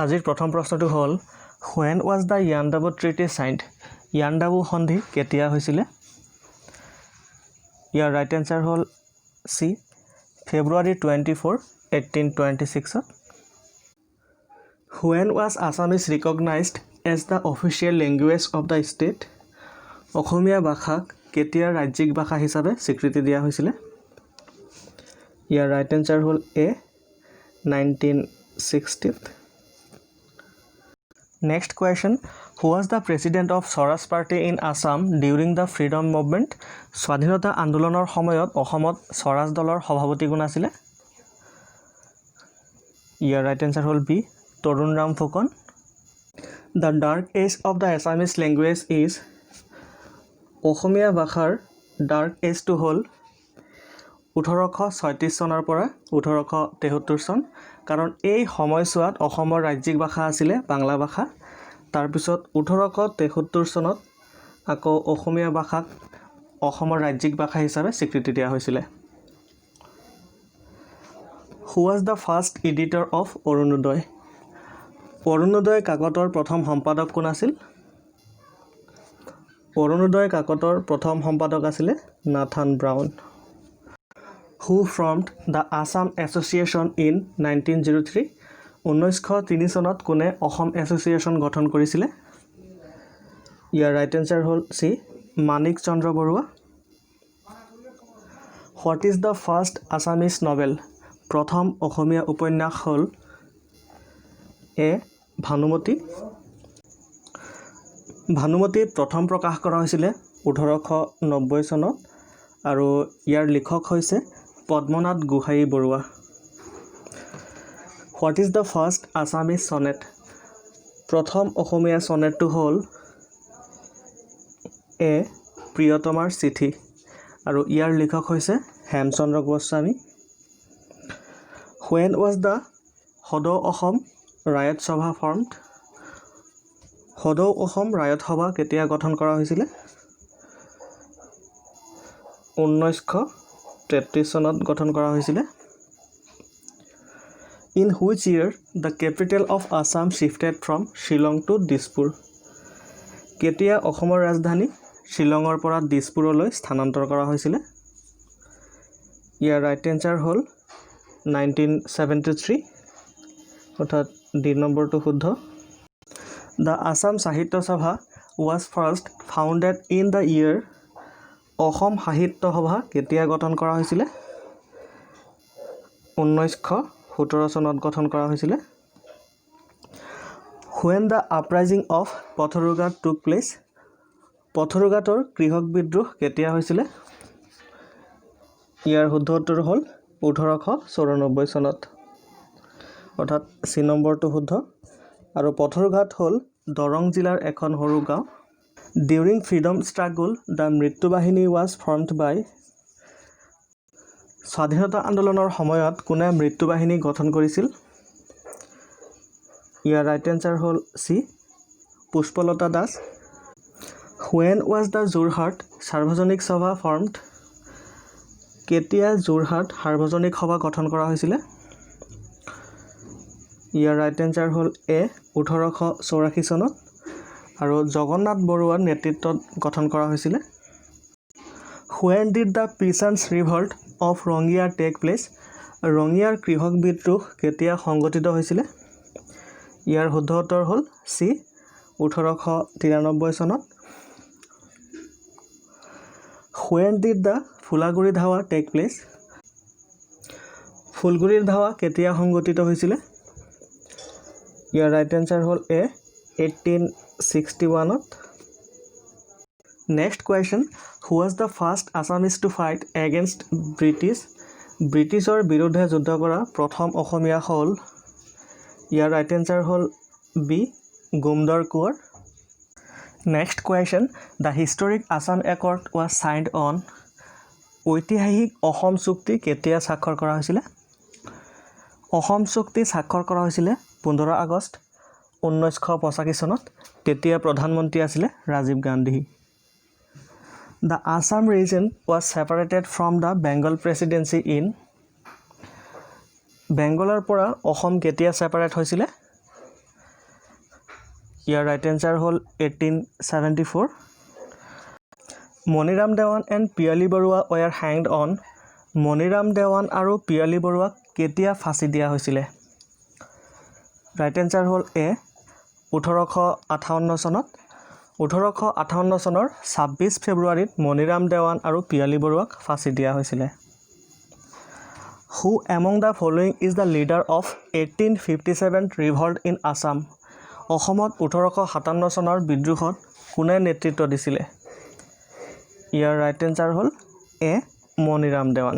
আজিৰ প্ৰথম প্ৰশ্নটো হ'ল, When was the Yandabo Treaty signed? Yandabo সন্ধি কেতিয়া হৈছিলে? ইয়াৰ ৰাইট এনচাৰ হ'ল C, February 24, 1826ত। When was Assamese recognised as the official language of the state? অসমীয়া ভাষাক কেতিয়া ৰাজ্যিক ভাষা হিচাপে স্বীকৃতি দিয়া হৈছিলে? ইয়াৰ ৰাইট এনচাৰ হ'ল এ, 1960ত। Next question, who was the president of Swaraj Party in Assam during the freedom movement? স্বাধীনতা আন্দোলনৰ সময়ত অসমত স্বৰাজ দলৰ সভাপতি কোন আছিলে? ইয়াৰ ৰাইট এনচাৰ হ'ল B, Tarun Ram Phukan. The dark age of the Assamese language is? অসমীয়া ভাষাৰ ডাৰ্ক এজটো হ'ল 1836 চনৰ পৰা 1873 চন, কাৰণ এই সময়ছোৱাত অসমৰ ৰাজ্যিক ভাষা আছিলে বাংলা ভাষা। তাৰপিছত 1873 চনত আকৌ অসমীয়া ভাষাক অসমৰ ৰাজ্যিক ভাষা হিচাপে স্বীকৃতি দিয়া হৈছিলে। Who was the first editor of Orunodoi? Orunodoi কাকতৰ প্ৰথম সম্পাদক কোন আছিল? অৰুণোদয় কাকতৰ প্ৰথম সম্পাদক আছিলে Nathan brown. Who formed the Assam Association in 1903? 1903 চনত কোনে অসম এছ'চিয়েশ্যন গঠন কৰিছিলে? ইয়াৰ ৰাইট এনচাৰ হ'ল C, Manik Chandra Barua. What is the first Assamese novel? প্ৰথম অসমীয়া উপন্যাস হ'ল এ, ভানুমতী। ভানুমতী প্ৰথম প্ৰকাশ কৰা হৈছিলে 1890 চনত আৰু ইয়াৰ লিখক হৈছে Padmanath Gohain Barua. What is the first Assamese sonnet? প্ৰথম অসমীয়া চনেটটো হ'ল এ, প্ৰিয়তমাৰ চিঠি আৰু ইয়াৰ লিখক হৈছে Hemchandra Goswami. When was the Sadou Asom Raiyat Sabha formed? সদৌ অসম ৰায়ত সভা কেতিয়া গঠন কৰা হৈছিলে? 1933 চনত গঠন কৰা হৈছিলে। In which year the capital of Assam shifted from Shillong to Dispur? কেতিয়া অসমৰ ৰাজধানী শ্বিলঙৰ পৰা দিছপুৰলৈ স্থানান্তৰ কৰা হৈছিলে? ইয়াৰ ৰাইট এনচাৰ হ'ল 1973, অৰ্থাৎ ডি নম্বৰটো শুদ্ধ। The Assam Sahitya Sabha was first founded in the year? Assam Sahitya Sabha কেতিয়া গঠন কৰা হৈছিলে? 1917 চনত গঠন কৰা হৈছিলে। When the uprising of Patharughat took place? পথৰুঘাটৰ কৃষক বিদ্ৰোহ কেতিয়া হৈছিলে? ইয়াৰ শুদ্ধ উত্তৰ হ'ল 1894 চনত, অৰ্থাৎ চি নম্বৰটো শুদ্ধ। আৰু পথৰুঘাট হ'ল দৰং জিলাৰ এখন সৰু গাঁও। During freedom struggle, the Mrityu Bahini was formed by? স্বাধীনতা আন্দোলনৰ সময়ত কোনে মৃত্যু বাহিনী গঠন কৰিছিল? ইয়াৰ ৰাইট এনচাৰ হ'ল C, Pushpalata Das. When was the Jorhat Sarvajanik Sabha formed? কেতিয়া যোৰহাট সাৰ্বজনিক সভা গঠন কৰা হৈছিলে? ইয়াৰ ৰাইট এনচাৰ হ'ল এ, 1884 চনত আৰু জগন্নাথ বৰুৱাৰ নেতৃত্বত গঠন কৰা হৈছিলে। When did the peasants revolt of Rangia take place? ৰঙিয়াৰ কৃষক বিদ্ৰোহ কেতিয়া সংঘটিত হৈছিলে? ইয়াৰ শুদ্ধ উত্তৰ হ'ল চি, 1893 চনত। When did the Phulaguri Dhawa take place? ফুলগুৰিৰ dhaba কেতিয়া সংঘটিত হৈছিলে? ইয়াৰ ৰাইট এনচাৰ হ'ল এ, 1861ত। Next question, who was the first Assamese to fight against British? ব্ৰিটিছৰ বিৰুদ্ধে যুদ্ধ কৰা প্ৰথম অসমীয়া হ'ল? ইয়াৰ ৰাইট এনচাৰ হ'ল B, Gomdhar Konwar. Next question, the historic Assam Accord was signed on? ঐতিহাসিক অসম চুক্তি কেতিয়া স্বাক্ষৰ কৰা হৈছিলে? অসম চুক্তি স্বাক্ষৰ কৰা হৈছিলে 15 আগষ্ট 1985 চনত। তেতিয়া প্ৰধানমন্ত্ৰী আছিলে Rajiv Gandhi. The Assam region was separated from the Bengal Presidency in? বেংগলৰ পৰা অসম কেতিয়া ছেপাৰেট হৈছিলে? ইয়াৰ ৰাইট এনচাৰ হ'ল 1874। Maniram Dewan and Piyali Barua were hanged on? Maniram Dewan আৰু পিয়ালী বৰুৱাক কেতিয়া ফাঁচি দিয়া হৈছিলে? ৰাইট এনচাৰ হ'ল এ, 1858 চনত। 1858 চনৰ 26 ফেব্ৰুৱাৰীত মণিৰাম দেৱান আৰু পিয়ালী বৰুৱাক ফাঁচি দিয়া হৈছিলে। Who among the following is the leader of 1857 revolt in Assam? অসমত 1857 চনৰ বিদ্ৰোহত কোনে নেতৃত্ব দিছিলে? ইয়াৰ ৰাইট এনচাৰ হ'ল এ, মণিৰাম দেৱান।